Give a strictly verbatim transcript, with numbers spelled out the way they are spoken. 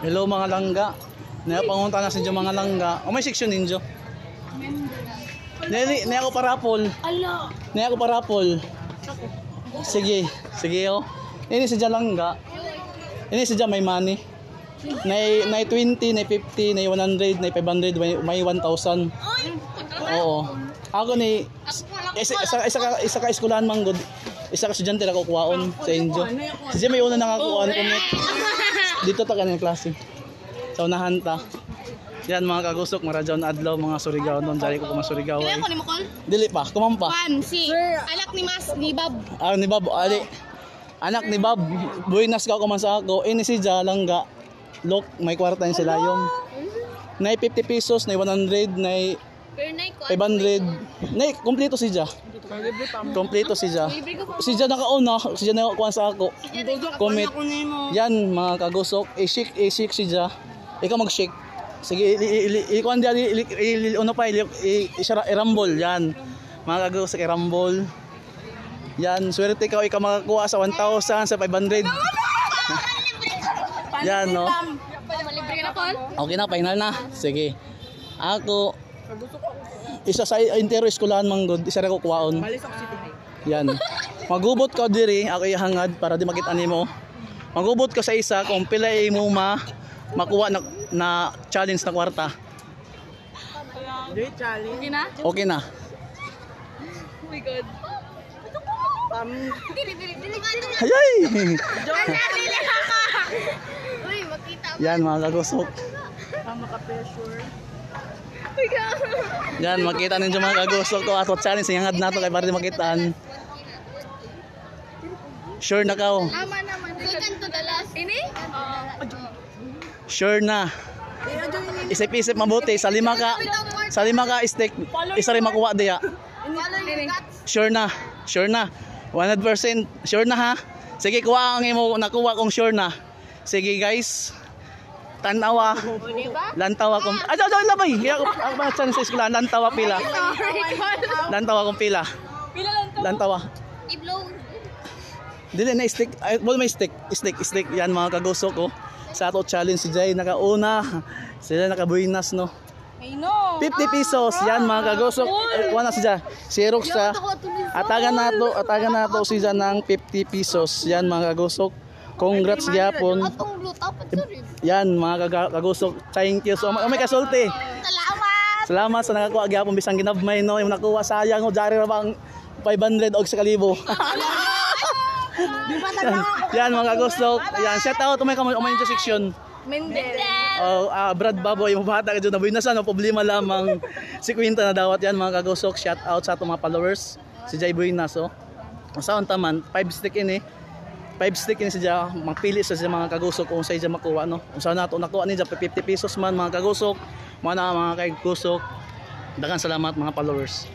Hello mga langga. Naa pangunta na sa inyo mga langga. O may section ninyo? Nili, niya ako parapol. Ala. Niya ako parapol. Sige, sige oh. Ini si Jalangga. Ini si May Money. Nay, nay twenty, nay fifty, nay one hundred, nay five hundred, may, may one thousand. Oo. Ako ni isa, isa, isa ka isa ka eskwelahan man gud. Isa ka estudyante ra ko kuwaon sa inyo. Si Jimmy una nakakuan ko ni dito ta kanang klase. Sa unahan ta. Yan mga kagusok, maradjaan adlaw mga Surigao noon, jari ko mga Surigao. Kailan ko ni Mukol? Dili pa, kumampa. One, si anak ni Mas, ni Bab. Ah, ni Bab, ali. Anak ni Bab, buenas ka kuman sa ako. Ini si Jalangga. Look, may kwarta yung silayom. Nay fifty pesos, nay one hundred, nay Pero nay ko. five hundred. Nay, kompleto si Ja. Kompleto si Ja. Si Ja nakauna, si Ja nakakuha sa ako. Kumit. Yan, mga kagusok. I-shake, i-shake si Ja. Ikaw mag-shake. Sige, ili, ili, ili, ikuan diyan, ili, ili, ili, ano pa, ili, i, isara, irambol, yan. Mga kagusok, irambol. Yan, swerte ka, ikaw makakuha sa one thousand, sa five hundred. Yan, no? Malibre na, Paul. Okay na, final na. Sige. Ako, isa sa entero eskwelahan man gud, isa ra ko kuwaon. Yan. Magubot ka diri, ako ihangad para di makita nimo. Magubot ka sa isa kung pila imo ma makuha na, na challenge na kwarta. Okay na? Okay na. Oh my God. Um, Dili, dili, dili. Hayay! Dili, dili, mama. Uy, makita mo. Yan mga kagusok. Tama ka pressure. Uy, ka. Yan, makita ninyo mga kagusok ko ato challenge, ihangad nato kay para di makitaan. Sure na ka? Ama naman. Second to the last. Ini? Sure na. Isip-isip mabuti, sa lima ka, sa lima ka stick, isa rin makuha diya. Follow your guts. Sure na. Sure na. One hundred percent sure na ha. Sige, kuha ang imo nakuha kung sure na. Sige guys. Tanawa. O, di ba? Lantawa kung... Ah, daw, daw, labay. Ako, ako ba chance sa eskwela? Lantawa pila. Sorry, Carl. Lantawa kung pila. Pila lang to? Lantawa. I-blow. Dili na stick. Ay, wala may stick. Stick, stick. Yan mga kagusok ko. Sa ato challenge si Jay nakauna. Sila nakabuinas, no? Ay, no. fifty pesos. Yan mga kagusok. Eh, wala si Jay. Xerox sa. Atagan nato, atagan nato si Jay ng fifty pesos. Yan mga kagusok. Congrats gyapon. Atong blue top, sorry. Yan mga kaga- kagusok. Thank you so much. Oh, may kasulti. Salamat. Salamat sa nakakuha gyapon bisang ginabmay, no. Yung nakuha, sayang, oh, jari ra bang five hundred og sa kalibo. Yan mga kagusok. Yan, shout out to my kamo, my section. Mendel. Oh, ah, Brad Baboy, mabata ka dyan, nabuinasan, no, problema lamang. Si Quinta na dawat yan mga kagusok. Shout out sa atong mga followers. Si Jay Buenas, oh. Sa unta man, five stick ini. Five stick ini siya, magpili sa siya mga kagusok kung sa siya makuha, no. Kung sa nato nakuha ni fifty pesos man mga kagusok, mga na mga kagusok. Daghang salamat mga followers.